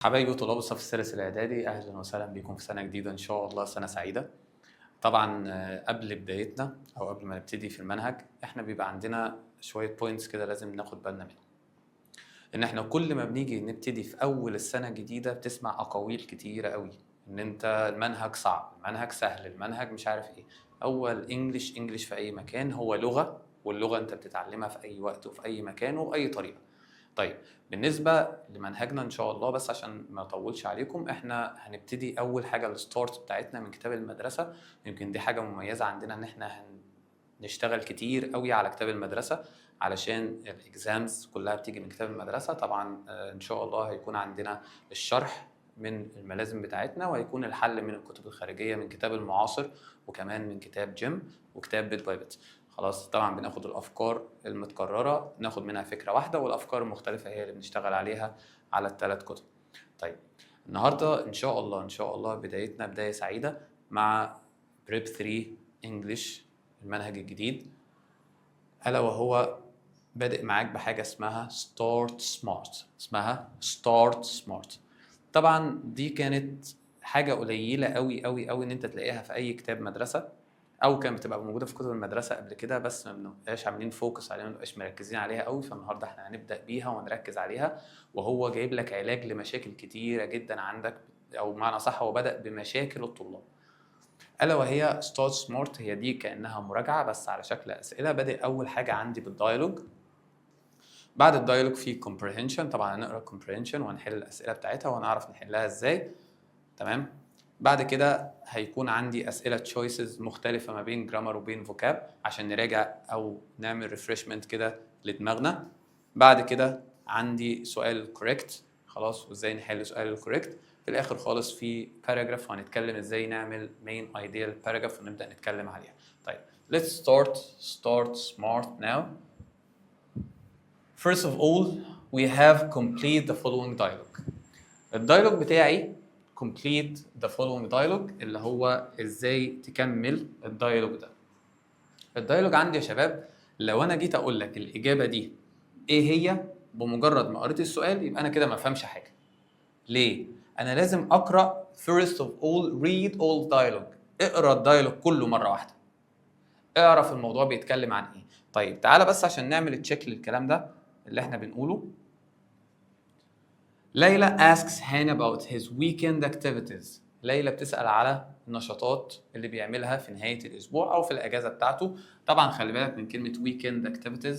حبايبي طلاب الصف الثالث الإعدادي، أهلا وسهلا بكم في سنة جديدة، إن شاء الله سنة سعيدة. طبعا قبل بدايتنا أو قبل ما نبتدي في المنهج، إحنا بيبقى عندنا شوية points كده لازم ناخد بالنا منها. إن إحنا كل ما بنيجي نبتدي في أول السنة الجديدة بتسمع أقاويل كتيرة قوي إن أنت المنهج صعب، المنهج سهل، المنهج مش عارف إيه. هو ال English English في أي مكان، هو لغة، واللغة أنت بتتعلمها في أي وقت وفي أي مكان وبأي طريقة. طيب، بالنسبة لمنهجنا إن شاء الله، بس عشان ما أطولش عليكم، إحنا هنبتدي أول حاجة ال start بتاعتنا من كتاب المدرسة. يمكن دي حاجة مميزة عندنا إن إحنا هنشتغل كتير قوي على كتاب المدرسة علشان ال exams كلها بتيجي من كتاب المدرسة. طبعا إن شاء الله هيكون عندنا الشرح من الملازم بتاعتنا، وهيكون الحل من الكتب الخارجية، من كتاب المعاصر وكمان من كتاب جيم وكتاب Bit by Bit. خلاص، طبعا بناخد الافكار المتكرره ناخد منها فكرة واحده، والافكار المختلفة هي اللي بنشتغل عليها على الثلاث كتب. طيب، النهارده ان شاء الله ان شاء الله بدايتنا بداية سعيدة مع Prep 3 English، المنهج الجديد، الا وهو بادئ معاك بحاجة اسمها start smart، اسمها start smart. طبعا دي كانت حاجة قليله قوي قوي قوي ان انت تلاقيها في اي كتاب مدرسه، او كانت بتبقى موجودة في كتب المدرسة قبل كده بس ما بنبقاش عاملين focus عليها، ما بنبقاش مركزين عليها قوي. فالنهارده احنا هنبدا بيها ونركز عليها، وهو جايب لك علاج لمشاكل كتيرة جدا عندك، او بمعنى صح هو بدا بمشاكل الطلاب، الا وهي start smart. هي دي كانها مراجعه بس على شكل اسئله. بادئ اول حاجة عندي بال dialogue، بعد ال dialogue في comprehension. طبعا هنقرا comprehension وهنحل الاسئلة بتاعتها وهنعرف نحلها ازاي، تمام؟ بعد كده هيكون عندي اسئلة choices مختلفة ما بين grammar وبين vocab عشان نراجع او نعمل refreshment كده لدماغنا. بعد كده عندي سؤال correct، خلاص، وازاي نحل سؤال ال correct. في الاخر خالص في paragraph، وهنتكلم ازاي نعمل main idea paragraph ونبدا نتكلم عليها. طيب، let's start start smart now. first of all we have complete the following dialogue. ال dialogue بتاعي complete the following dialogue، اللي هو ازاي تكمل ال dialogue ده. ال dialogue عندي يا شباب، لو انا جيت اقول لك الاجابة دي ايه هي بمجرد ما قريت السؤال، يبقى انا كده ما فهمش حاجه. ليه؟ انا لازم اقرا. first of all read all dialogue، اقرا ال dialogue كله مرة واحده، اعرف الموضوع بيتكلم عن ايه. طيب، تعالى بس عشان نعمل check للكلام ده اللي احنا بنقوله. ليلى asks هاني about his weekend activities. ليلى بتسأل على النشاطات اللي بيعملها في نهاية الأسبوع أو في الأجازة بتاعته. طبعا خلي بالك من كلمة weekend activities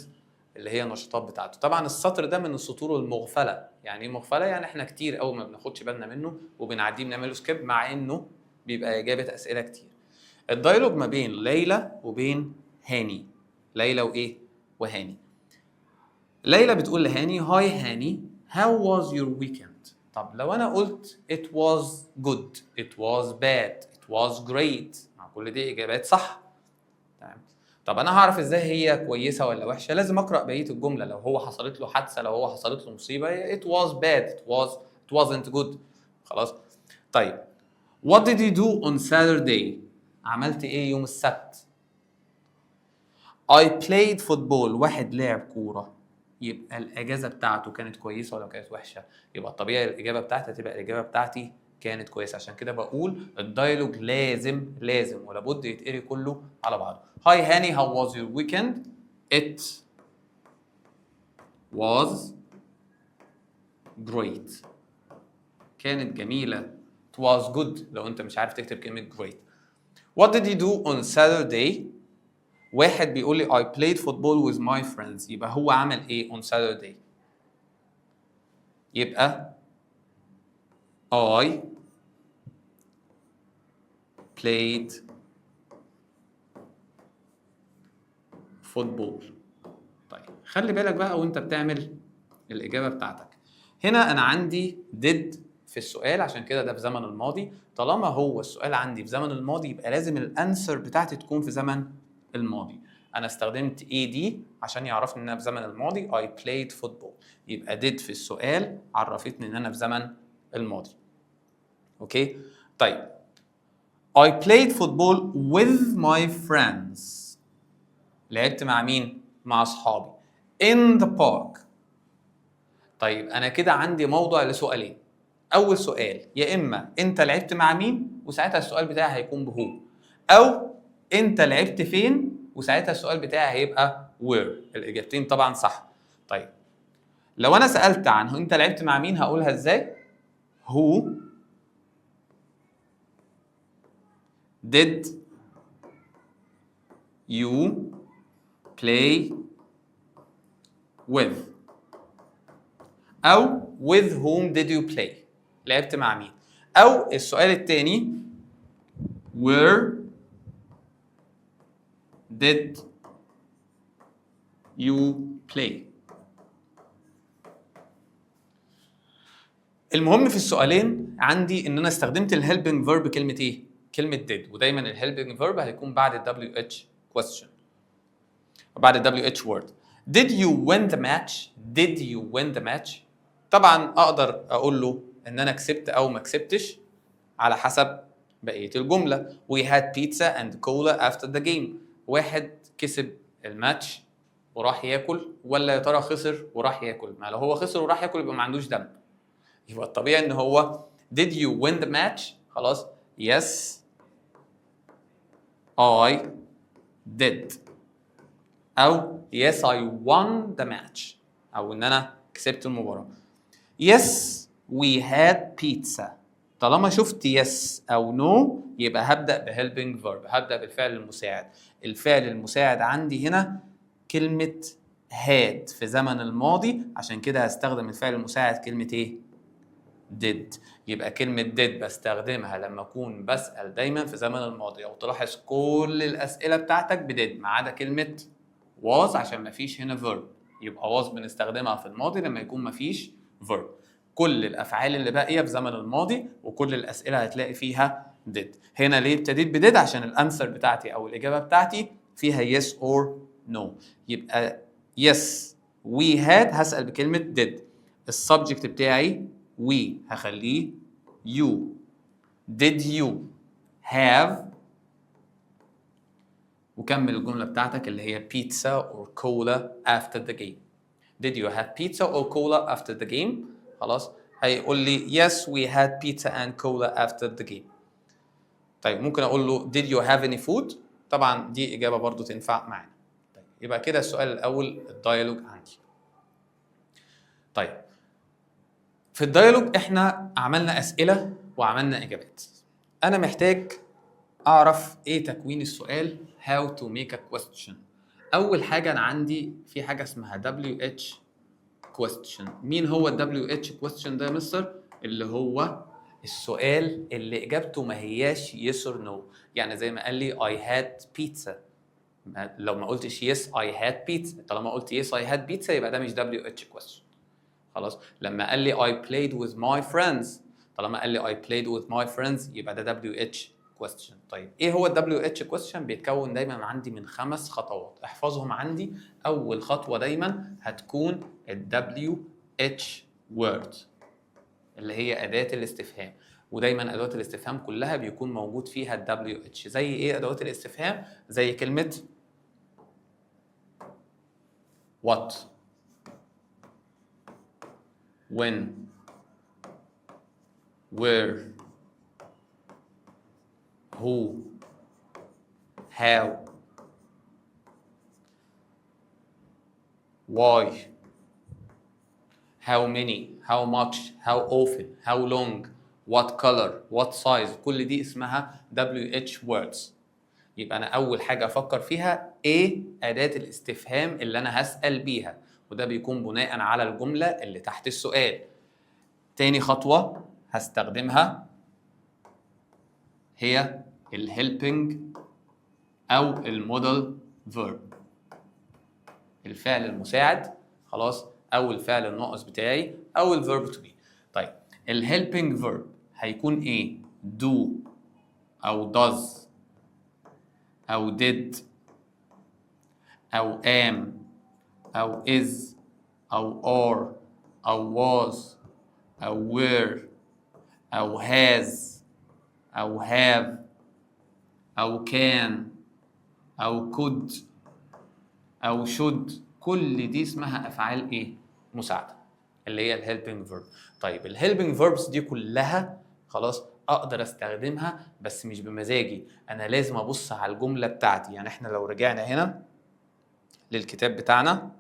اللي هي النشاطات بتاعته. طبعا السطر ده من السطور المغفلة. يعني ايه مغفلة؟ يعني احنا كتير قوي ما بناخدش بالنا منه وبنعديه، بنعمله skip، مع انه بيبقى إجابة أسئلة كتير. ال dialogue ما بين ليلى وبين هاني. ليلى وإيه؟ وهاني. ليلى بتقول لهاني: hi هاني، how was your weekend؟ طب لو انا قلت it was good، it was bad، it was great، مع كل دي اجابات صح، تمام؟ طب انا هعرف ازاي هي كويسة ولا وحشه؟ لازم اقرا بقية الجمله. لو هو حصلت له حادثه، لو هو حصلت له مصيبه، it was bad، it wasn't good، خلاص. طيب، what did you do on Saturday؟ عملت ايه يوم السبت؟ I played football. واحد لعب كوره، يبقى الاجازة بتاعته كانت كويسة ولا كانت وحشه؟ يبقى الطبيعي الاجابة بتاعتي هتبقى الاجابة بتاعتي كانت كويسه. عشان كده بقول ال dialogue لازم لازم ولابد يتقري كله على بعضه. Hi هاني، how was your weekend؟ it was great، كانت جميلة. it was good لو انت مش عارف تكتب كلمة great. what did you do on Saturday؟ واحد بيقول لي I played football with my friends، يبقى هو عمل ايه on Saturday؟ يبقى I played football. طيب، خلي بالك بقى وانت بتعمل الإجابة بتاعتك. هنا أنا عندي did في السؤال، عشان كده ده في زمن الماضي. طالما هو السؤال عندي في زمن الماضي، يبقى لازم ال answer بتاعتي تكون في زمن الماضي. انا استخدمت ed عشان يعرفني ان انا في زمن الماضي. I played football، يبقى did في السؤال عرفتني ان انا في زمن الماضي، okay؟ طيب، I played football with my friends، لعبت مع مين؟ مع اصحابي، in the park. طيب، انا كده عندي موضوع لسؤالين. اول سؤال يا اما انت لعبت مع مين، وساعتها السؤال بتاعي هيكون ب who، او انت لعبت فين، وساعتها السؤال بتاعي هيبقى where. الاجابتين طبعا صح. طيب، لو انا سالت عن انت لعبت مع مين هقولها ازاي؟ who did you play with، او with whom did you play، لعبت مع مين. او السؤال الثاني where did you play. المهم في السؤالين عندي ان انا استخدمت ال helping verb كلمة ايه؟ كلمة did، ودايما ال helping verb هيكون بعد ال WH question، بعد ال WH word. Did you win the match؟ Did you win the match؟ طبعا اقدر اقول له ان انا كسبت او ما كسبتش على حسب بقية الجملة. We had pizza and cola after the game. واحد كسب الماتش وراح ياكل، ولا يا ترى خسر وراح ياكل؟ ما لو هو خسر وراح ياكل يبقى ما عندوش دم، يبقى الطبيعي ان هو did you win the match؟ خلاص، yes I did، او yes I won the match، او ان انا كسبت المباراة. yes we had pizza. طالما شفت yes او no يبقى هبدأ ب helping verb، هبدأ بالفعل المساعد. الفعل المساعد عندي هنا كلمة had في زمن الماضي، عشان كده هستخدم الفعل المساعد كلمة ايه؟ did. يبقى كلمة did بستخدمها لما أكون بسأل دايما في زمن الماضي، أو تلاحظ كل الأسئلة بتاعتك ب did ما عدا كلمة was عشان مفيش هنا verb. يبقى was بنستخدمها في الماضي لما يكون مفيش verb. كل الأفعال اللي باقية في زمن الماضي وكل الأسئلة هتلاقي فيها did. هنا ليه ابتديت ب did؟ عشان ال answer بتاعتي أو الإجابة بتاعتي فيها yes or no. يبقى yes we had هسأل بكلمة did. ال subject بتاعي we هخليه you. did you have، وكمل الجملة بتاعتك اللي هي pizza or cola after the game. did you have pizza or cola after the game؟ خلاص، هيقول لي yes we had pizza and cola after the game. طيب، ممكن اقول له did you have any food؟ طبعا دي اجابه برضو تنفع معانا. طيب، يبقى كده السؤال الاول ال dialogue عندي. طيب، في ال dialogue احنا عملنا اسئلة وعملنا اجابات. انا محتاج اعرف ايه تكوين السؤال، how to make a question. اول حاجة انا عندي في حاجة اسمها WH question. مين هو ال WH question ده يا مستر؟ اللي هو السؤال اللي اجابته ما هياش yes or no. يعني زي ما قال لي I had pizza، لو ما قلتش yes I had pizza، طالما قلت yes I had pizza يبقى ده مش WH question. خلاص، لما قال لي I played with my friends، طالما قال لي I played with my friends يبقى ده WH question. طيب، ايه هو ال WH question؟ بيتكون دايما عندي من 5 خطوات، احفظهم عندي. اول خطوة دايما هتكون ال WH word اللي هي أداة الاستفهام، ودايما أدوات الاستفهام كلها بيكون موجود فيها ال WH. زي ايه أدوات الاستفهام؟ زي كلمة what، when، where، who، how، why، how many، how much، how often، how long، what color، what size. كل دي اسمها WH words. يبقى أنا أول حاجة أفكر فيها إيه أداة الاستفهام اللي أنا هسأل بيها، وده بيكون بناء على الجملة اللي تحت السؤال. تاني خطوة هستخدمها هي ال helping أو ال modal verb، الفعل المساعد، خلاص، او الفعل الناقص بتاعي او ال verb to be. طيب، ال helping verb هيكون ايه؟ do او does او did او am او is او are او was او were او has او have او can او could او should. كل دي اسمها افعال ايه؟ مساعدة. اللي هي ال helping verb. طيب ال helping verbs دي كلها خلاص اقدر استخدمها، بس مش بمزاجي، انا لازم ابص على الجملة بتاعتي. يعني احنا لو رجعنا هنا للكتاب بتاعنا،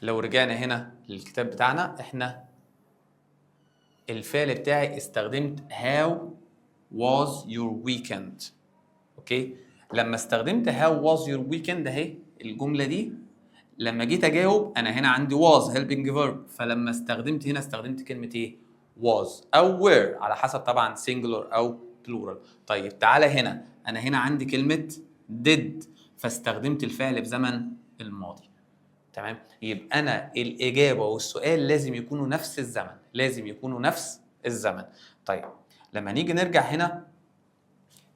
لو رجعنا هنا للكتاب بتاعنا، احنا الفعل بتاعي استخدمت how was your weekend. okay، لما استخدمت how was your weekend اهي الجملة دي، لما جيت اجاوب انا هنا عندي was helping verb، فلما استخدمت هنا استخدمت كلمة ايه؟ was او were على حسب طبعا singular او plural. طيب تعالى هنا، انا هنا عندي كلمة did، فاستخدمت الفعل بزمن الماضي. تمام، يبقى انا الاجابة والسؤال لازم يكونوا نفس الزمن، لازم يكونوا نفس الزمن. طيب لما نيجي نرجع هنا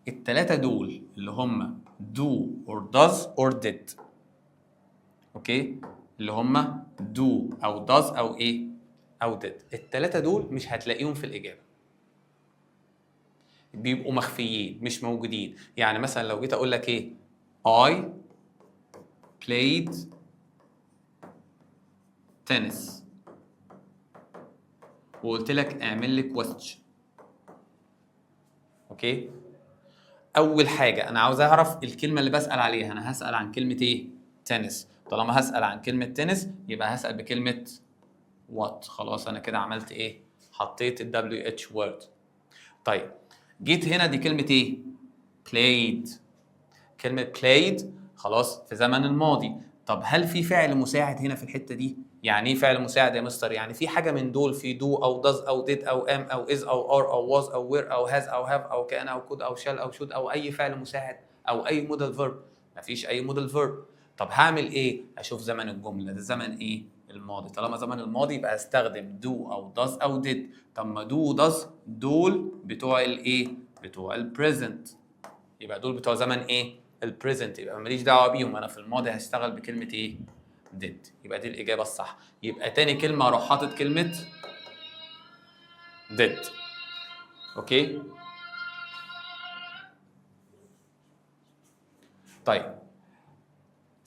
التلاتة دول اللي هم do or does or did، okay، اللي هم do او does او ايه او did، التلاتة دول مش هتلاقيهم في الاجابة، بيبقوا مخفيين مش موجودين. يعني مثلا لو جيت اقول لك ايه I played tennis وقلت لك اعمل لي question، okay، اول حاجة انا عاوز اعرف الكلمة اللي بسال عليها، انا هسال عن كلمة ايه؟ تنس. طالما هسال عن كلمة تنس يبقى هسال بكلمه what. خلاص انا كده عملت ايه؟ حطيت ال WH word. طيب جيت هنا دي كلمة ايه؟ played. كلمة played خلاص في زمن الماضي. طب هل في فعل مساعد هنا في الحتة دي؟ يعني ايه فعل مساعد يا مستر؟ يعني في حاجة من دول، في do او does او did او am او is او are او was او were او has او have او can او could او shall او should او اي فعل مساعد او اي modal verb؟ مفيش اي modal verb. طب هعمل ايه؟ اشوف زمن الجملة ده زمن ايه؟ الماضي. طالما زمن الماضي يبقى استخدم do او does او did. طب ما do does دول بتوع الايه؟ بتوع ال present، يبقى دول بتوع زمن ايه؟ ال present، يبقى ماليش دعوه بيهم، انا في الماضي هشتغل بكلمه ايه؟ did. يبقى دي الاجابة الصح. يبقى تاني كلمة اروح حاطط كلمة did. okay طيب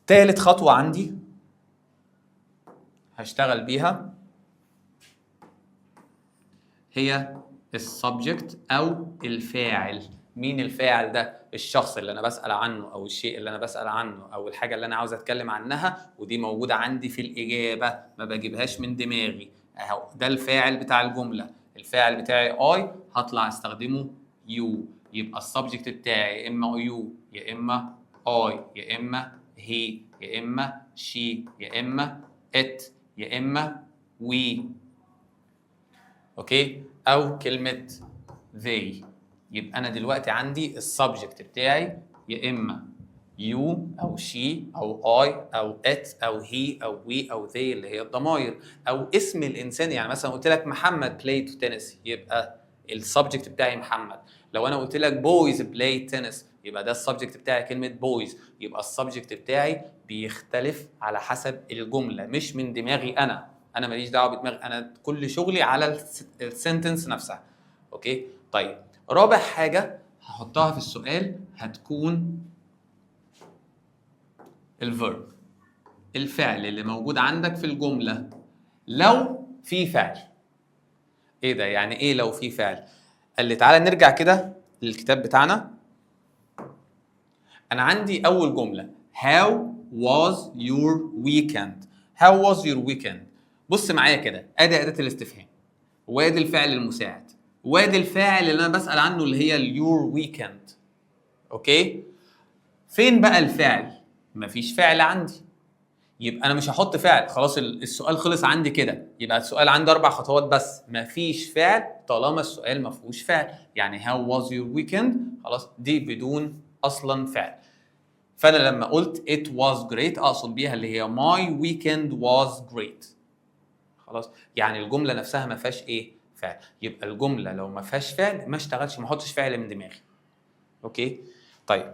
تالت خطوة عندي هشتغل بيها هي ال subject او الفاعل. مين الفاعل ده؟ الشخص اللي انا بسأل عنه او الشيء اللي انا بسأل عنه او الحاجة اللي انا عاوز اتكلم عنها، ودي موجودة عندي في الإجابة، ما بجيبهاش من دماغي. اهو ده الفاعل بتاع الجملة، الفاعل بتاعي I هطلع استخدمه you، يبقى ال subject بتاعي يا اما you يا اما I يا اما he يا اما she يا اما it يا اما we، okay، او كلمة they. يبقى انا دلوقتي عندي ال subject بتاعي يا اما you او she او I او it او he او we او they اللي هي الضمائر، او اسم الانسان. يعني مثلا قلت لك محمد played tennis، يبقى ال subject بتاعي محمد. لو انا قلت لك boys play tennis، يبقى ده ال subject بتاعي كلمة boys. يبقى ال subject بتاعي بيختلف على حسب الجملة، مش من دماغي انا، انا ماليش دعوه بدماغي انا، كل شغلي على ال sentence نفسها. okay طيب رابع حاجة هحطها في السؤال هتكون ال verb، الفعل اللي موجود عندك في الجملة لو في فعل. ايه ده؟ يعني ايه لو في فعل؟ قال لي تعالى نرجع كده للكتاب بتاعنا. انا عندي اول جملة how was your weekend. how was your weekend؟ بص معايا كده، ادي اداه الاستفهام، وادي الفعل المساعد، وادي الفاعل اللي انا بسأل عنه اللي هي your weekend. okay فين بقى الفعل؟ مفيش فعل عندي، يبقى انا مش هحط فعل، خلاص السؤال خلص عندي كده. يبقى السؤال عندي 4 خطوات بس، مفيش فعل طالما السؤال ما فيهوش فعل. يعني how was your weekend خلاص دي بدون اصلا فعل. فانا لما قلت it was great اقصد بيها اللي هي my weekend was great. خلاص يعني الجملة نفسها ما فيهاش ايه؟ فعل. يبقى الجملة لو ما فيهاش فعل ما اشتغلش، ما احطش فعل من دماغي. okay طيب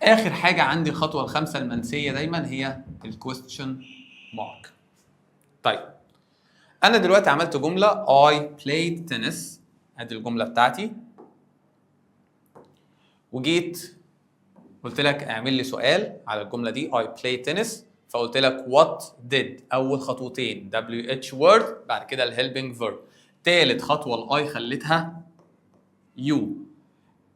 اخر حاجة عندي الخطوة الخامسة المنسيه دايما هي ال question mark. طيب انا دلوقتي عملت جملة I played tennis، ادي الجملة بتاعتي، وجيت قلت لك اعمل لي سؤال على الجملة دي I play tennis، فقلت لك what did، اول خطوتين WH word، بعد كده ال helping verb، تالت خطوة ال I خليتها you،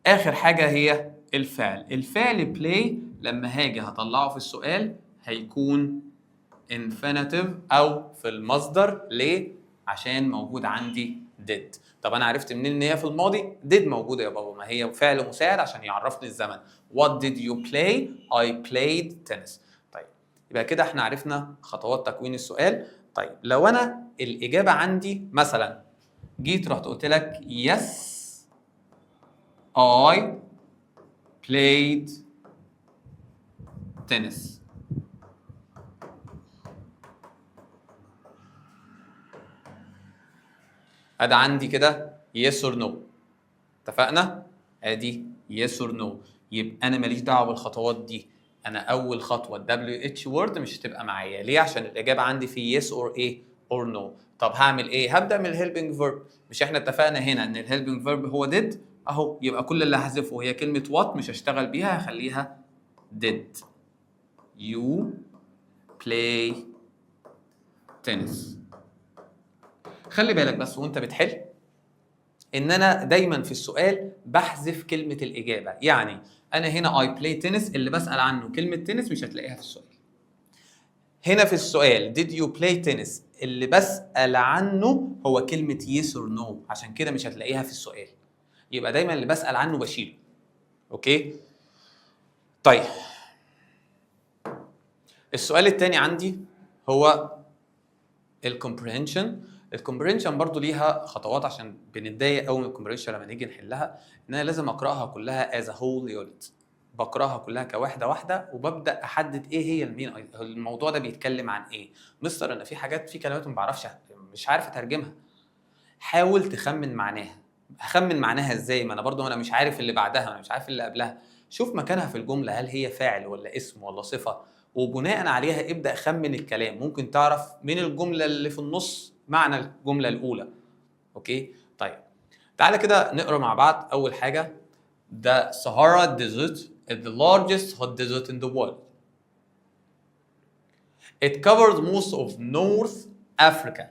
اخر حاجة هي الفعل. الفعل play لما هاجي هطلعه في السؤال هيكون infinitive او في المصدر. ليه؟ عشان موجود عندي did. طب انا عرفت منين ان هي في الماضي؟ did موجودة يا بابا، ما هي فعل مساعد عشان يعرفني الزمن. what did you play؟ I played tennis. طيب يبقى كده احنا عرفنا خطوات تكوين السؤال. طيب لو انا الاجابة عندي مثلا جيت رحت قلت لك yes I played tennis، ادي عندي كده yes or no، اتفقنا؟ ادي yes or no. يبقى انا ماليش دعوه بالخطوات دي، انا اول خطوة WH word مش هتبقى معايا. ليه؟ عشان الاجابة عندي في yes or ايه or no. طب هعمل ايه؟ هبدا من ال helping verb. مش احنا اتفقنا هنا ان ال helping verb هو did؟ اهو، يبقى كل اللي هحذفه هي كلمة what، مش هشتغل بيها، هخليها did you play tennis. خلي بالك بس وانت بتحل ان انا دايما في السؤال بحذف كلمة الاجابة، يعني انا هنا I play tennis اللي بسال عنه كلمة تنس مش هتلاقيها في السؤال. هنا في السؤال did you play tennis اللي بسال عنه هو كلمة yes or no، عشان كده مش هتلاقيها في السؤال. يبقى دايما اللي بسال عنه بشيله. okay؟ طيب السؤال الثاني عندي هو ال comprehension. ال comprehension برضو ليها خطوات، عشان بنتضايق قوي من ال comprehension لما نيجي نحلها، ان انا لازم اقراها كلها as a whole unit، بقراها كلها كواحده واحدة وببدا احدد ايه هي ال main، الموضوع ده بيتكلم عن ايه. مستر انا في حاجات، في كلمات ما بعرفش، مش عارف اترجمها. حاول تخمن معناها. هخمن معناها ازاي؟ ما انا برضو انا مش عارف اللي بعدها، انا مش عارف اللي قبلها. شوف مكانها في الجملة، هل هي فاعل ولا اسم ولا صفة، وبناء عليها ابدا خمن الكلام. ممكن تعرف من الجملة اللي في النص معنى الجملة الاولى. okay؟ طيب تعالى كده نقرا مع بعض. اول حاجة، The Sahara Desert is the largest hot desert in the world. It covers most of North Africa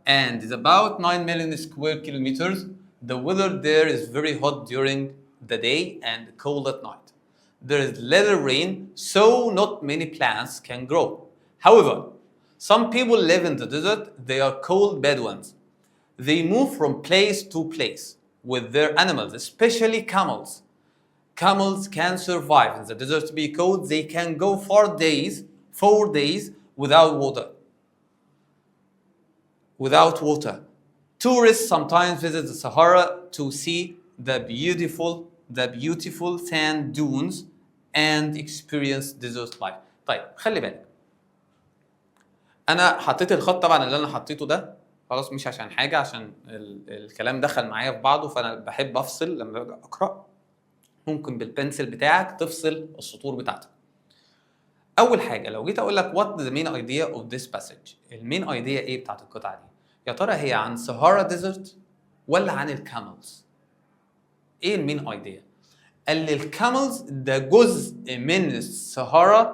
and is about 9 million square kilometers. The weather there is very hot during the day and cold at night. There is little rain, so not many plants can grow. However, some people live in the desert. They are called Bedouins. They move from place to place with their animals, especially camels. Camels can survive in the desert because they can go 4 days without water. Without water. Tourists sometimes visit the Sahara to see the beautiful sand dunes and experience desert life. طيب خلي بالك، انا حطيت الخط طبعا اللي انا حطيته ده خلاص مش عشان حاجة، عشان الكلام دخل معايا في بعضه، فانا بحب افصل لما باجي اقرا. ممكن بال pencil بتاعك تفصل السطور بتاعتك. اول حاجة لو جيت اقول لك what the main idea of this passage، ال main idea ايه بتاعت القطعة دي؟ يا ترى هي عن Sahara Desert ولا عن ال camels؟ ايه ال main idea؟ قال لي ال camels ده جزء من ال Sahara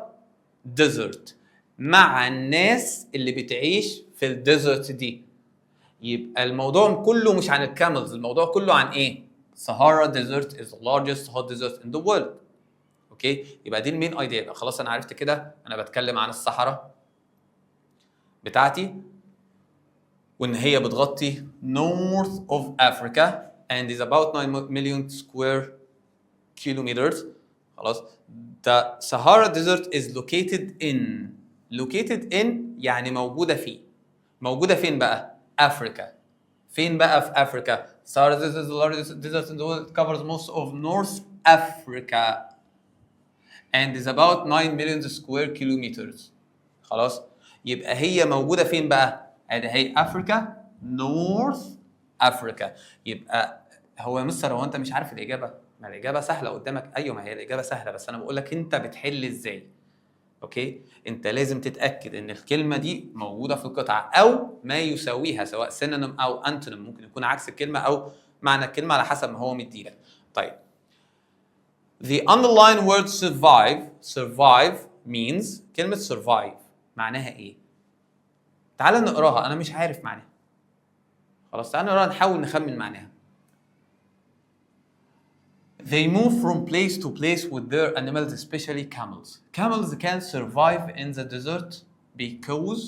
Desert مع الناس اللي بتعيش في ال desert دي. يبقى الموضوع كله مش عن ال camels، الموضوع كله عن ايه؟ Sahara Desert is the largest hot desert in the world. okay؟ يبقى دي ال main idea. يبقى خلاص انا عرفت كده انا بتكلم عن الصحراء بتاعتي، وان هي بتغطي north of Africa and is about 9 million square kilometers. خلاص، the Sahara Desert is located in، located in يعني موجودة فيه. موجودة فين بقى؟ افريكا. فين بقى في افريكا؟ Sahara Desert is the largest desert in the world. It covers most of North Africa and is about 9 million square kilometers. خلاص، يبقى هي موجودة فين بقى؟ ادي هي Africa، North Africa. يبقى هو يا مستر هو انت مش عارف الاجابة؟ ما الاجابة سهلة قدامك. ايوه، ما هي الاجابة سهلة، بس انا بقول لك انت بتحل ازاي. okay؟ انت لازم تتاكد ان الكلمة دي موجودة في القطعة او ما يساويها، سواء synonym او antonym، ممكن يكون عكس الكلمة او معنى الكلمة على حسب ما هو مديلك. طيب، The underlined word survive، survive means، كلمة survive معناها ايه؟ تعال نقراها، انا مش عارف معناها. خلاص، تعال نقراها نحاول نخمن معناها. They move from place to place with their animals, especially camels. Camels can survive in the desert because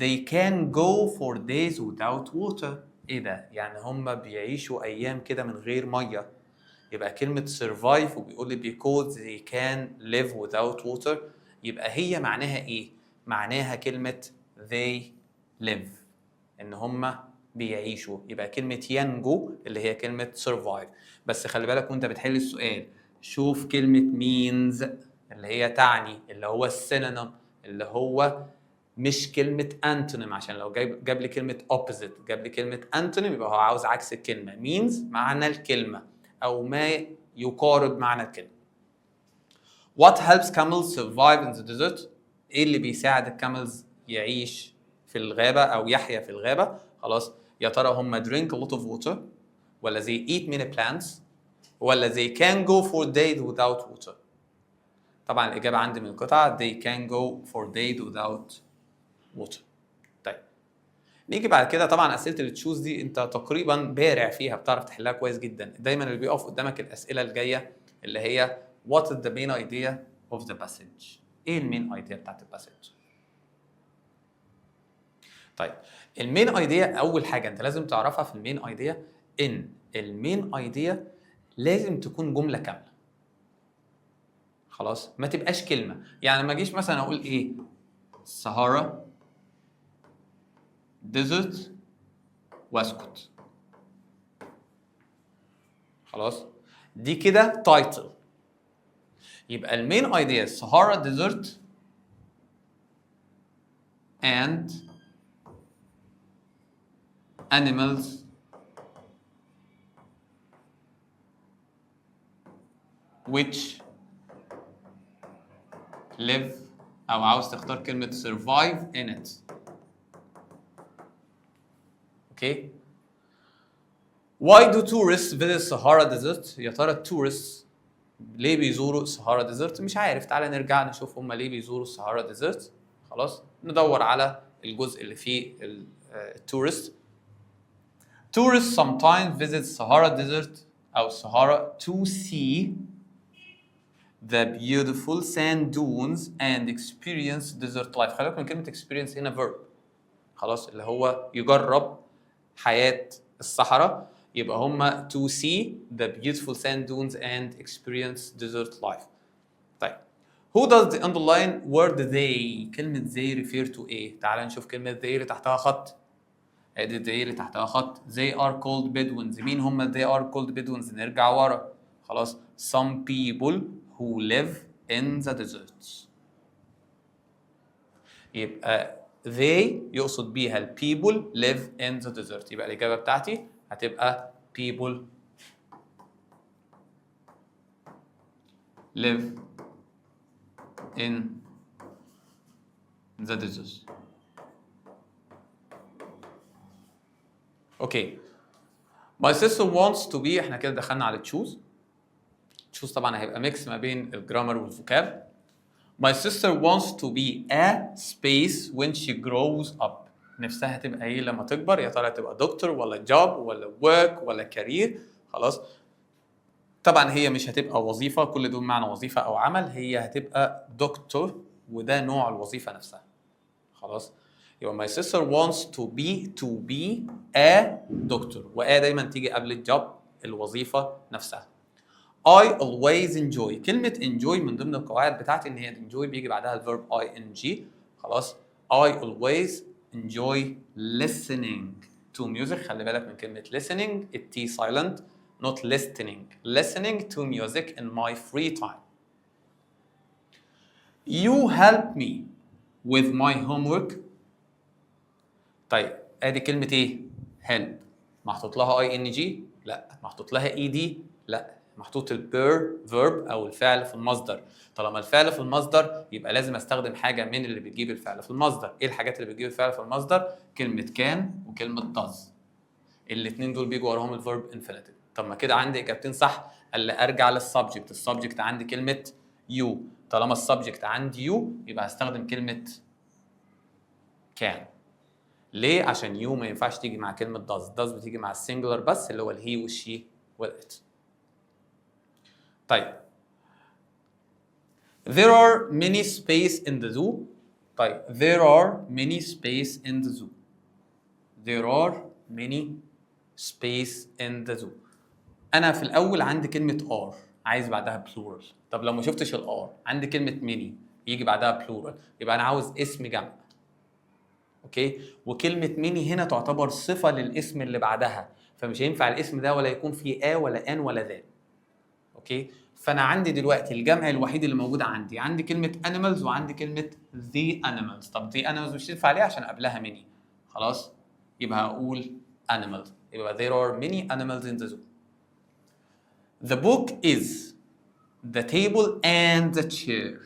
they can go for days without water. ايه ده؟ يعني هم بيعيشوا ايام كده من غير ميه. يبقى كلمة survive وبيقول لي because they can live without water، يبقى هي معناها ايه؟ معناها كلمة they live، ان هم بيعيشوا، يبقى كلمة ينجو اللي هي كلمة survive. بس خلي بالك وانت بتحل السؤال، شوف كلمة means اللي هي تعني، اللي هو ال synonym، اللي هو مش كلمة antonym، عشان لو جاب لي كلمة opposite، جاب لي كلمة antonym، يبقى هو عاوز عكس الكلمة. means معنى الكلمة أو ما يقارب معنى الكلمة. What helps camels survive in the desert؟ ايه اللي بيساعد ال camels يعيش في الغابة أو يحيا في الغابة؟ خلاص، يا ترى هم drink a lot of water ولا they eat many plants ولا they can go for days without water؟ طبعا الإجابة عندي من القطعة they can go for days without water. طيب، نيجي بعد كده، طبعا اسئلة ال choose دي انت تقريبا بارع فيها، بتعرف تحلها كويس جدا. دايما اللي بيقف قدامك الاسئلة الجاية اللي هي what is the main idea of the passage؟ ايه ال main idea بتاعت ال passage؟ طيب، ال main idea، اول حاجة انت لازم تعرفها في ال main idea ان ال main idea لازم تكون جملة كامله. خلاص، ما تبقاش كلمه. يعني ما اجيش مثلا اقول ايه؟ Sahara desert واسكت. خلاص، دي كده title. يبقى ال main idea Sahara desert and animals which live، او عاوز تختار كلمة survive in it. okay. Why do tourists visit Sahara Desert؟ يا ترى ال tourists ليه بيزوروا Sahara Desert؟ مش عارف. تعالى نرجع نشوف هم ليه بيزوروا Sahara Desert. خلاص، ندور على الجزء اللي فيه ال tourist. Tourists sometimes visit Sahara Desert أو Sahara to see the beautiful sand dunes and experience desert life. خلي بالك من كلمة experience هنا verb. خلاص، اللي هو يجرب حياة الصحراء. يبقى هما to see the beautiful sand dunes and experience desert life. طيب، who does the underline word they، كلمة they refer to ايه؟ تعال نشوف كلمة they اللي تحتها خط. ادي they اللي تحتها خط، they are called Bedouins. مين هم they are called Bedouins؟ نرجع ورا. خلاص، some people who live in the deserts. يبقى they يقصد بيها ال people live in the desert. يبقى الإجابة بتاعتي هتبقى people live in the desert. okay. My sister wants to be، احنا كده دخلنا على choose. choose طبعا هيبقى mix ما بين ال grammar وال vocab. My sister wants to be a space when she grows up. نفسها تبقى ايه لما تكبر؟ يا ترى تبقى دكتور ولا job ولا work ولا career؟ خلاص، طبعا هي مش هتبقى وظيفة، كل دول معنى وظيفة أو عمل. هي هتبقى دكتور، وده نوع الوظيفة نفسها. خلاص، يبقى my sister wants to be a doctor، و a دايما تيجي قبل ال job، الوظيفة نفسها. I always enjoy، كلمة enjoy من ضمن القواعد بتاعتي إن هي enjoy بيجي بعدها ال verb ing. خلاص، I always enjoy listening to music. خلي بالك من كلمة listening، ال T silent، not listening، listening to music in my free time. You help me with my homework. طيب، ادي كلمة ايه؟ help، محطوط لها ing؟ لا. محطوط لها ed؟ لا. محطوط ال bare verb او الفعل في المصدر. طالما الفعل في المصدر يبقى لازم استخدم حاجة من اللي بتجيب الفعل في المصدر. ايه الحاجات اللي بتجيب الفعل في المصدر؟ كلمة can وكلمة does، الاثنين دول بيجوا وراهم ال verb infinitive. طب ما كده عندي اجابتين صح، قال لي ارجع لل subject. ال subject عندي كلمة you. طالما ال subject عندي you، يبقى هستخدم كلمة can. ليه؟ عشان you ما ينفعش تيجي مع كلمة does. does بتيجي مع ال singular بس، اللي هو ال he وال she وال it. طيب، there are many space in the zoo. طيب، there are many space in the zoo. there are many space in the zoo. انا في الاول عندي كلمة are، عايز بعدها plural. طب لو ما شفتش ال are، عندي كلمة many يجي بعدها plural، يبقى انا عاوز اسم جمع، okay؟ وكلمه many هنا تعتبر صفة للاسم اللي بعدها، فمش هينفع الاسم ده ولا يكون فيه a ولا an ولا the، okay؟ فانا عندي دلوقتي الجمع الوحيد اللي موجود عندي، عندي كلمة animals وعندي كلمة the animals. طب the animals مش تنفع ليه؟ عشان قبلها many. خلاص، يبقى هقول animals، يبقى there are many animals in the zoo. the book is the table and the chair.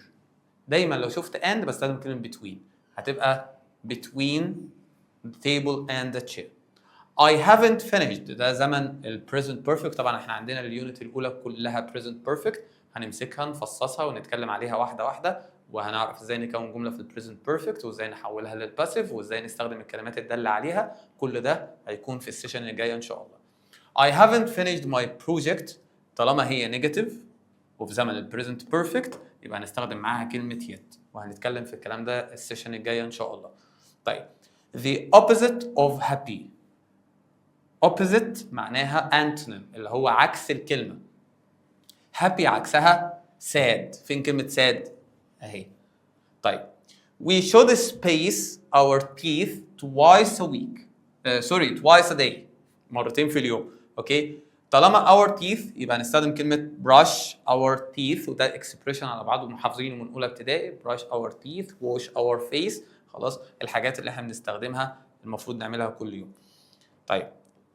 دايما لو شفت and بستخدم كلمة between، هتبقى between the table and the chair. I haven't finished، ده زمن ال present perfect. طبعا احنا عندنا ال unit الاولى كلها present perfect، هنمسكها نفصصها ونتكلم عليها واحدة واحده، وهنعرف ازاي نكون جملة في ال present perfect، وازاي نحولها لل passive، وازاي نستخدم الكلمات الدالة عليها. كل ده هيكون في ال session اللي جاية ان شاء الله. I haven't finished my project، طالما هي negative وفي زمن ال present perfect يبقى هنستخدم معاها كلمة yet، وهنتكلم في الكلام ده ال session الجاية ان شاء الله. طيب، the opposite of happy. opposite معناها antonym، اللي هو عكس الكلمة. happy عكسها sad. فين كلمة sad؟ اهي. طيب، we should space our teeth twice a week، sorry، twice a day، مرتين في اليوم، okay؟ طالما our teeth يبقى هنستخدم كلمة brush our teeth، وده expression على بعضه حافظينه من أولى ابتدائي: brush our teeth، wash our face. خلاص، الحاجات اللي احنا بنستخدمها المفروض نعملها كل يوم. طيب،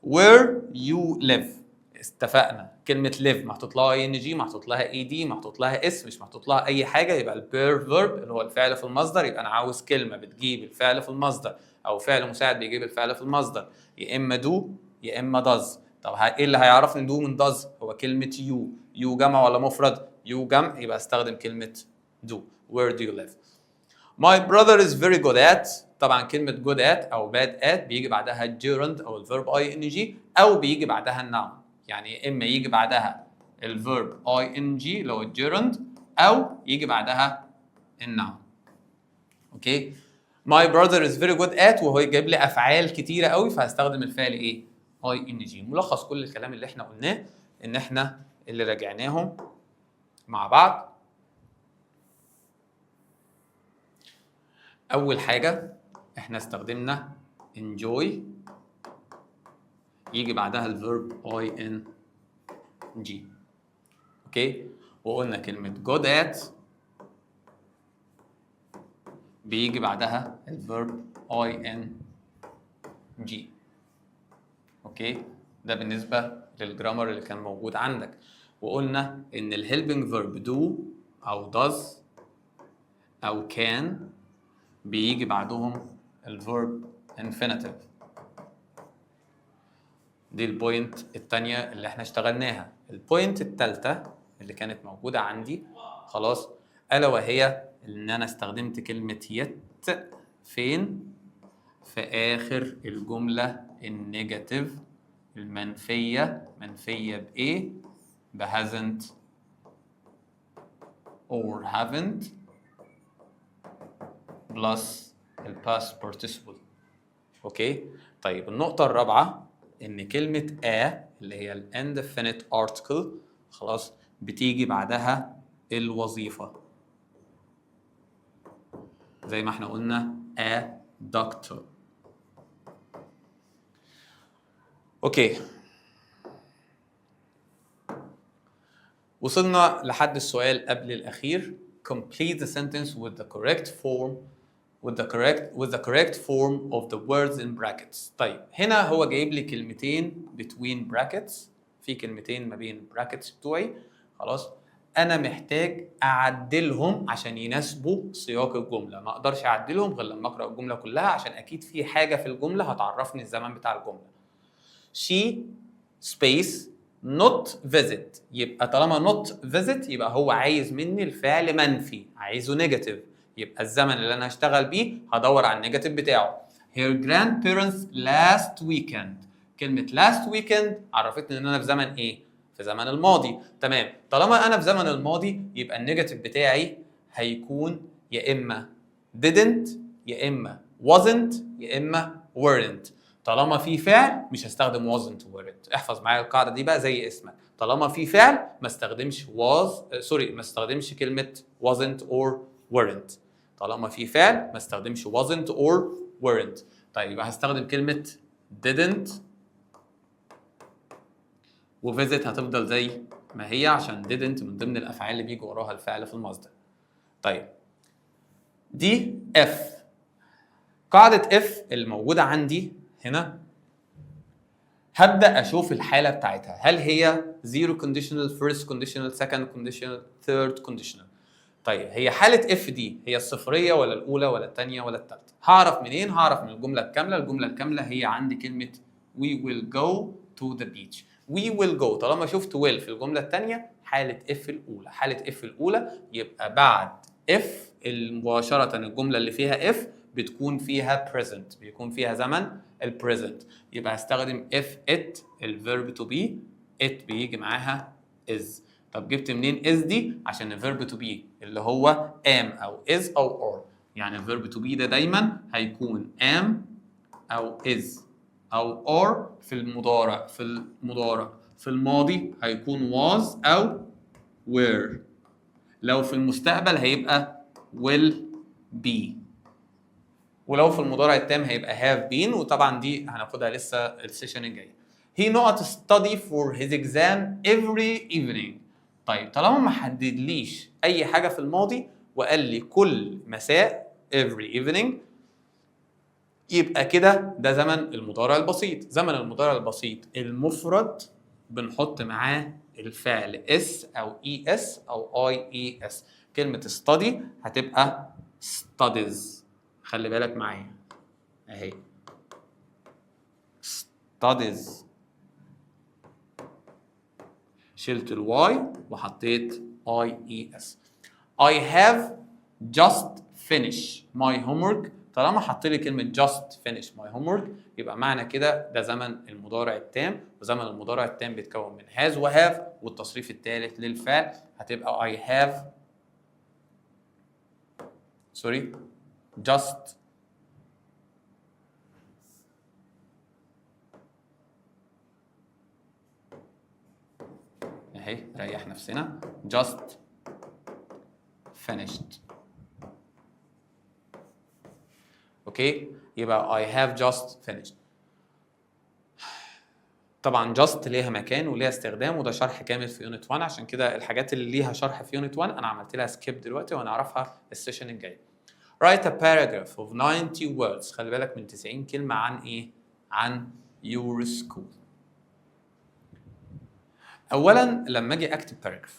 where you live. اتفقنا كلمة live محطوط لها ing، محطوط لها ed، محطوط لها s، مش محطوط لها أي حاجة، يبقى ال bare verb اللي هو الفعل في المصدر. يبقى أنا عاوز كلمة بتجيب الفعل في المصدر أو فعل مساعد بيجيب الفعل في المصدر، يا إما do يا إما does. طب إيه اللي هيعرفني do من does؟ هو كلمة you. you جمع ولا مفرد؟ you جمع، يبقى استخدم كلمة do. where do you live؟ My brother is very good at. طبعا كلمة good at أو bad at بيجي بعدها gerund أو ال verb ing أو بيجي بعدها ال noun. يعني يا إما يجي بعدها ال verb ing اللي هو gerund أو يجي بعدها ال noun، okay؟ My brother is very good at، وهو جايب لي أفعال كتيرة قوي، فهستخدم الفعل إيه؟ ing. ملخص كل الكلام اللي احنا قلناه، إن احنا اللي راجعناهم مع بعض: اول حاجة احنا استخدمنا enjoy يجي بعدها ال verb ing، okay؟ وقلنا كلمة good at بيجي بعدها ال verb ing، okay؟ ده بالنسبة لل grammar اللي كان موجود عندك. وقلنا ان ال helping verb do او does او can بيجي بعدهم ال verb infinitive. دي ال point التانية اللي احنا اشتغلناها. ال point التالتة اللي كانت موجودة عندي، خلاص، ألا وهي إن أنا استخدمت كلمة yet فين؟ في آخر الجملة ال negative المنفية. منفية بإيه؟ ب hasn't or haven't plus ال past participle، okay؟ طيب، النقطة الرابعة إن كلمة a اللي هي ال indefinite article، خلاص، بتيجي بعدها الوظيفة، زي ما احنا قلنا a doctor، okay؟ وصلنا لحد السؤال قبل الأخير: complete the sentence with the correct form of the words in brackets. طيب، هنا هو جايب لي كلمتين between brackets، في كلمتين ما بين brackets بتوعي، خلاص؟ انا محتاج اعدلهم عشان يناسبوا سياق الجمله. ما اقدرش اعدلهم غير لما اقرا الجملة كلها، عشان اكيد في حاجة في الجملة هتعرفني الزمن بتاع الجمله. she space not visit، يبقى طالما not visit يبقى هو عايز مني الفعل منفي، عايزه negative، يبقى الزمن اللي انا هشتغل بيه هدور على ال negative بتاعه. her grandparents last weekend، كلمة last weekend عرفتني ان انا في زمن ايه؟ في زمن الماضي. تمام، طالما انا في زمن الماضي يبقى ال negative بتاعي هيكون يا اما didn't يا اما wasn't يا اما weren't. طالما في فعل مش هستخدم wasn't weren't. احفظ معايا القاعدة دي بقى زي اسمك، طالما في فعل ما استخدمش was sorry ما استخدمش كلمة wasn't or weren't. طالما في فعل ما استخدمش wasn't or weren't. طيب يبقى هستخدم كلمة didn't، و visit هتفضل زي ما هي عشان didn't من ضمن الافعال اللي بيجي وراها الفعل في المصدر. طيب دي if، قاعدة if الموجودة عندي هنا هبدأ أشوف الحالة بتاعتها، هل هي zero conditional، first conditional، second conditional، third conditional. طيب هي حالة if دي هي الصفرية ولا الأولى ولا الثانية ولا الثالثة؟ هعرف منين؟ هعرف من الجملة الكاملة. الجملة الكاملة هي عندي كلمة we will go to the beach. we will go، طالما شفت will في الجملة الثانية حالة if الأولى، حالة if الأولى يبقى بعد if مباشرة الجملة اللي فيها if بتكون فيها present، بيكون فيها زمن ال present، يبقى هستخدم if it ال verb to be، it بيجي معاها is. طب جبت منين is دي؟ عشان ال verb to be اللي هو am أو is أو are، يعني ال verb to be ده دايما هيكون am أو is أو are في المضارع، في المضارع. في الماضي هيكون was أو were، لو في المستقبل هيبقى will be، ولو في المضارع التام هيبقى have been، وطبعا دي هناخدها لسه ال session الجاي. He نقط study for his exam every evening. طيب طالما ما حددليش اي حاجة في الماضي وقال لي كل مساء every evening، يبقى كده ده زمن المضارع البسيط. زمن المضارع البسيط المفرد بنحط معاه الفعل s او es او ies. كلمة study هتبقى studies، خلي بالك معايا اهي studies، شلت ال y وحطيت ies. I have just finished my homework. طالما حط لي كلمة just finish my homework يبقى معنى كده ده زمن المضارع التام، وزمن المضارع التام بيتكون من has و have والتصريف الثالث للفعل، هتبقى I have sorry just اهي ريح نفسنا just finished. okay يبقى I have just finished. طبعا just ليها مكان وليها استخدام، وده شرح كامل في unit 1، عشان كده الحاجات اللي ليها شرح في unit 1 انا عملت لها skip دلوقتي وهنعرفها ال session الجاي. Write a paragraph of 90 words، خلي بالك من 90 كلمة عن ايه؟ عن your school. اولا لما اجي اكتب paragraph،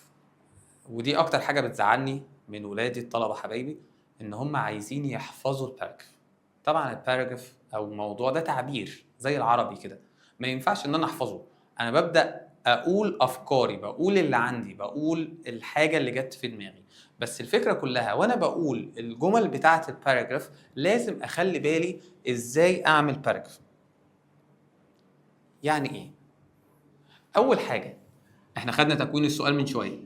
ودي اكتر حاجة بتزعلني من ولادي الطلبة حبايبي، ان هم عايزين يحفظوا ال paragraph. طبعا ال paragraph او الموضوع ده تعبير زي العربي كده، ما ينفعش ان انا احفظه. انا ببدا اقول افكاري، بقول اللي عندي، بقول الحاجة اللي جت في دماغي، بس الفكرة كلها وانا بقول الجمل بتاعه ال paragraph لازم اخلي بالي ازاي اعمل paragraph. يعني ايه؟ اول حاجة احنا خدنا تكوين السؤال من شوية،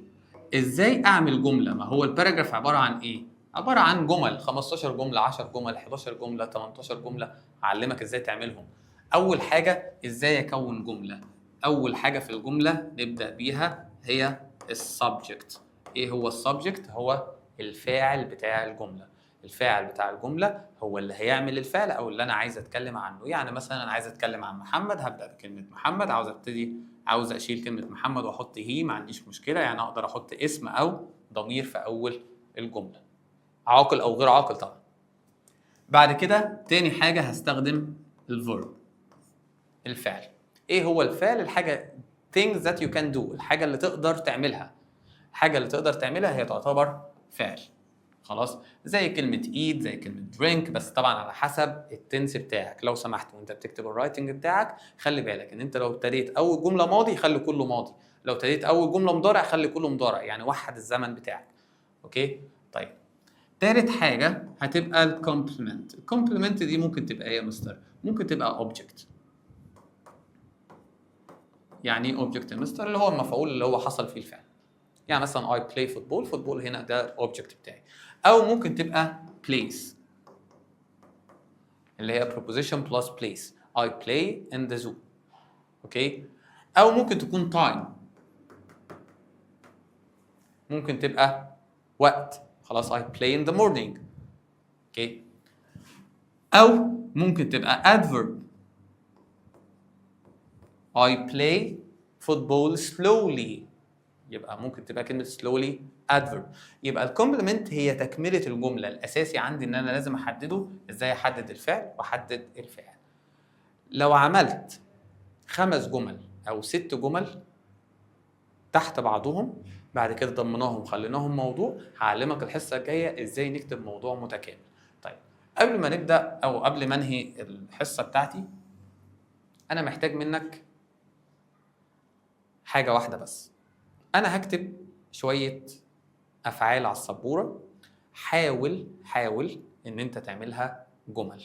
ازاي اعمل جملة؟ ما هو ال paragraph عبارة عن ايه؟ عبارة عن جمل، 15 جملة، 10 جمل، 11 جملة، 18 جملة، اعلمك ازاي تعملهم. اول حاجة ازاي اكون جملة؟ اول حاجة في الجملة نبدا بيها هي ال subject. ايه هو ال subject؟ هو الفاعل بتاع الجملة. الفاعل بتاع الجملة هو اللي هيعمل الفعل او اللي انا عايز اتكلم عنه. يعني مثلا انا عايز اتكلم عن محمد، هبدا بكلمه محمد. عاوز اشيل كلمة محمد واحط he، ما عنديش مشكلة، يعني اقدر احط اسم او ضمير في اول الجملة، عاقل او غير عاقل طبعا. بعد كده تاني حاجة هستخدم ال verb، الفعل. ايه هو الفعل؟ الحاجة things that you can do، الحاجة اللي تقدر تعملها. الحاجة اللي تقدر تعملها هي تعتبر فعل. خلاص. خلاص، زي كلمة eat، زي كلمة drink، بس طبعا على حسب ال tense بتاعك. لو سمحت وانت بتكتب ال writing بتاعك خلي بالك ان انت لو ابتديت اول جملة ماضي خلي كله ماضي، لو ابتديت اول جملة مضارع خلي كله مضارع، يعني وحد الزمن بتاعك. okay، طيب تالت حاجة هتبقى ال complement. ال complement دي ممكن تبقى ايه يا مستر؟ ممكن تبقى object. يعني ايه object يا مستر؟ اللي هو المفعول اللي هو حصل فيه الفعل. يعني مثلا I play football، football هنا ده ال object بتاعي. او ممكن تبقى place، اللي هي preposition plus place، I play in the zoo. okay، او ممكن تكون time، ممكن تبقى وقت. خلاص، I play in the morning. okay، او ممكن تبقى adverb، I play football slowly، يبقى ممكن تبقى كلمة slowly adverb. يبقى ال complement هي تكملة الجملة. الأساسي عندي إن أنا لازم أحدده، إزاي أحدد الفعل وأحدد الفاعل. لو عملت خمس جمل أو ست جمل تحت بعضهم، بعد كده ضمناهم خليناهم موضوع، هعلمك الحصة الجاية إزاي نكتب موضوع متكامل. طيب، قبل ما نبدأ أو قبل ما أنهي الحصة بتاعتي، أنا محتاج منك حاجة واحدة بس. أنا هكتب شوية أفعال على السبورة، حاول حاول إن أنت تعملها جمل.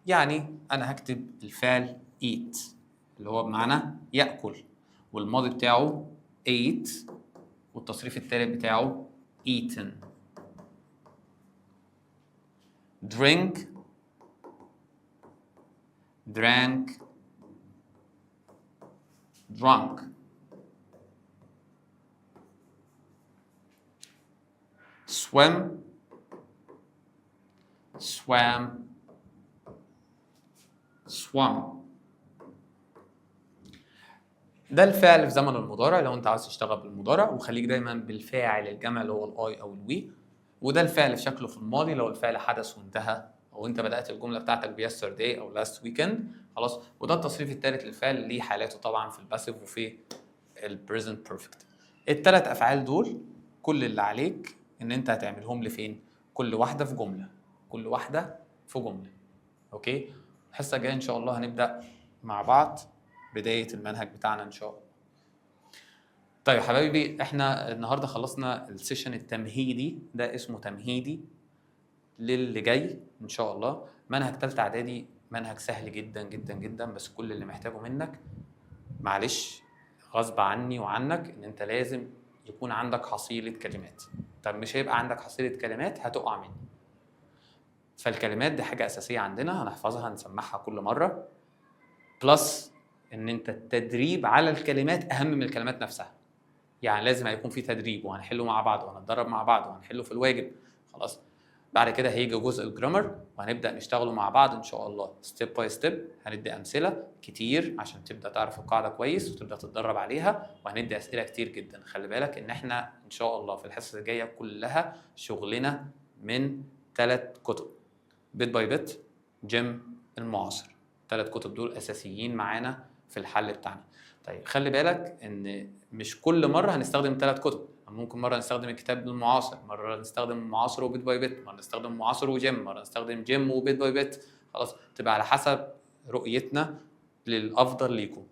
يعني أنا هكتب الفعل eat اللي هو بمعنى يأكل، والماضي بتاعه ate، والتصريف الثالث بتاعه eaten. drink، drank، drunk. swim، swam، swum. ده الفعل في زمن المضارع لو انت عاوز تشتغل بالمضارع، وخليك دايما بالفاعل الجمع اللي هو ال I او ال we. وده الفعل في شكله في الماضي لو الفعل حدث وانتهى، او انت بدات الجملة بتاعتك ب yesterday او last weekend. خلاص، وده التصريف الثالث للفعل، ليه حالاته طبعا في ال passive وفي ال present perfect. الثلاث افعال دول كل اللي عليك ان انت هتعملهم لي فين؟ كل واحدة في جمله، كل واحدة في جمله. okay، الحصة الجاية ان شاء الله هنبدا مع بعض بداية المنهج بتاعنا ان شاء الله. طيب يا حبايبي، احنا النهارده خلصنا ال session التمهيدي، ده اسمه تمهيدي للي جاي ان شاء الله. منهج ثالثة اعدادي منهج سهل جدا جدا جدا، بس كل اللي محتاجه منك، معلش غصب عني وعنك، ان انت لازم يكون عندك حصيله كلمات. طب مش هيبقى عندك حصيله كلمات هتقع مني. فالكلمات دي حاجة اساسية عندنا، هنحفظها، هنسمعها كل مرة، plus ان انت التدريب على الكلمات اهم من الكلمات نفسها. يعني لازم هيكون في تدريب، وهنحله مع بعض، وهنتدرب مع بعض، وهنحله في الواجب. خلاص، بعد كده هيجي جزء ال grammar وهنبدا نشتغله مع بعض ان شاء الله step by step. هندي امثلة كتير عشان تبدا تعرف القاعدة كويس وتبدا تتدرب عليها، وهندي اسئلة كتير جدا. خلي بالك ان احنا ان شاء الله في الحصة الجاية كلها شغلنا من ثلاث كتب، Bit by Bit، جيم، المعاصر. الثلاث كتب دول اساسيين معانا في الحل بتاعنا. طيب، خلي بالك ان مش كل مرة هنستخدم ثلاث كتب، ممكن مرة نستخدم الكتاب المعاصر، مرة نستخدم المعاصر و Bit by Bit، مرة نستخدم المعاصر وجيم، مرة نستخدم جيم و Bit by Bit. خلاص، تبقى على حسب رؤيتنا للافضل ليكم.